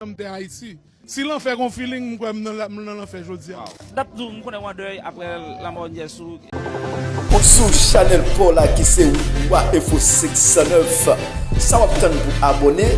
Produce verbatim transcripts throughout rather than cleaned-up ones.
nan m te Ayiti. Si lanfè gon feeling, m kwè m nan la- m nan lanfè jodi a. N ap di w, m konnen w an dèy apre lanmò Nièce ou. Ou sou chanèl pa w la ki se Wa Info senk san nèf. Sa w ap tann pou abòne?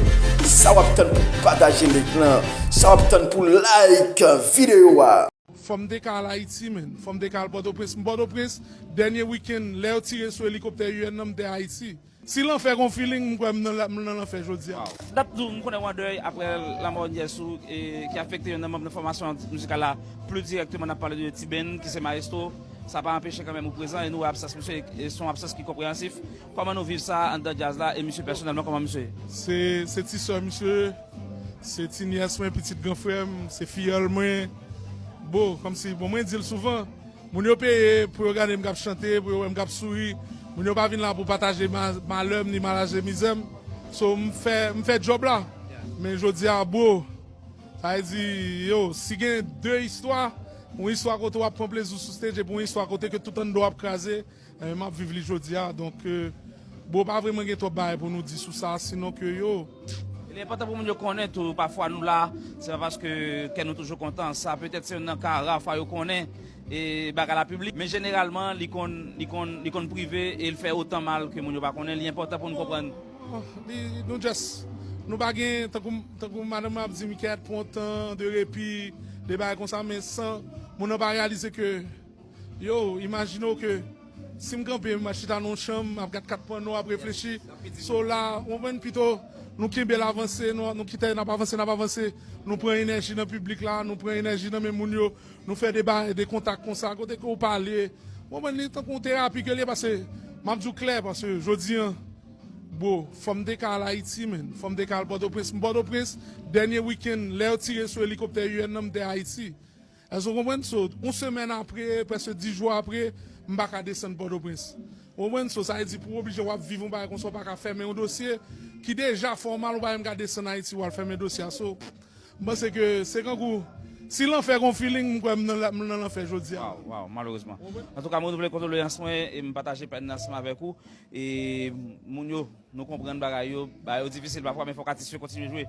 Sa w ap tann pou pataje link lan? Sa w ap tann pou like videyo a? Fò m te ka al Ayiti, men. Fò m te ka al Pòtoprens. M Pòtoprens, dènye wikenn, lè yo tire sou elikoptè U N nan, m te Ayiti. Si lanfè gon feeling, m kwè m nan la- m nan lanfè jodi a. N ap di w, m konnen w an dèy apre lanmò Nièce ou, e, ki afekte youn nan manm nan fòmasyon mizikal la pli dirèkteman. N ap pale de Tiben, ki se mayestwo. Sa pa anpeche kanmenm ou prezan e nou wè absans misye, e se yon absans ki konpreyansif. Kòman nou viv sa anndan djaz la e misye pèsonèlman, kòman misye ye? Se, se ti sè misye, se ti nyès mwen, pitit gran frè m, se fiyèl mwen. Bon, kòmsi, bon, mwen di l souvan, moun yo peye pou yo gade m k ap chante, pou yo wè m k ap souri. Moun yo pa vin la pou pataje ma- malè m ni pataje mizè m. So, m fè, m fè djòb la. Men jodi a, bro, sa vle di, yo, si gen de istwa, yon istwa kote w ap pran plezi w sou stage, epi yon istwa kote ke tout anndan w ap kraze, enben, m ap viv li jodi a. Donk, euh, bon, pa vrèman gen twòp bagay pou nou di sou sa, sinon ke, yo, Li enpòtan pou moun yo konnen tou, pafwa nou la, se pa paske kè nou toujou kontan. Sa petèt se youn nan ka ra fwa yo konnen e bagay la piblik. Men jeneralman, li konn, li konn, li konn prive e l fè otan mal ke moun yo pa konnen. Li enpòtan pou nou konprann. Li, nou just, nou pa gen, tankou, tankou madanm mwen ap di m, kèt, pran tan de repi, de bagay konsa, men san moun nan pa reyalize ke, yo, imajine w ke si m kanpe, m ap chita nan yon chanm, m ap gad kat panno, ap reflechi. So la, w konprann, pito nou kenbe l avanse, nou, nou kite n ap avanse, n ap avanse, nou pran enèji nan piblik la, nou pran enèji nan men moun yo, nou fè de bagay, de kontak konsa, kote ke w pale, w konprann, li tankou yon terapi ke li ye, paske m ap di w klè, paske jodi an, bro, fò m te ka al Ayiti, men, fò m te ka al Pòtoprens. M Pòtoprens, dènye wikenn, lè yo tire sou elikoptè U N nan, m te Ayiti. Èske w konprann? So, yon semèn apre, prèske dis jou apre, m pa ka desann Pòtoprens. Ou konprann? So, sa vle di pou w oblije w ap viv yon bagay konsa, w pa ka fèmen yon dosye ki deja fè w mal, ou pa menm ka desann Ayiti, w al fèmen dosye a. So, m panse ke se kankou, si lanfè gon feeling, m kwè m nan la- m nan lanfè jodi a. Waw, waw, malerezman. Antouka, m renouvle kondoleyans mwen e m pataje pèn nan ansanm avèk ou. E moun yo, nou konprann bagay yo, bagay yo difisil pafwa, men fòk atis yo kontinye jwe.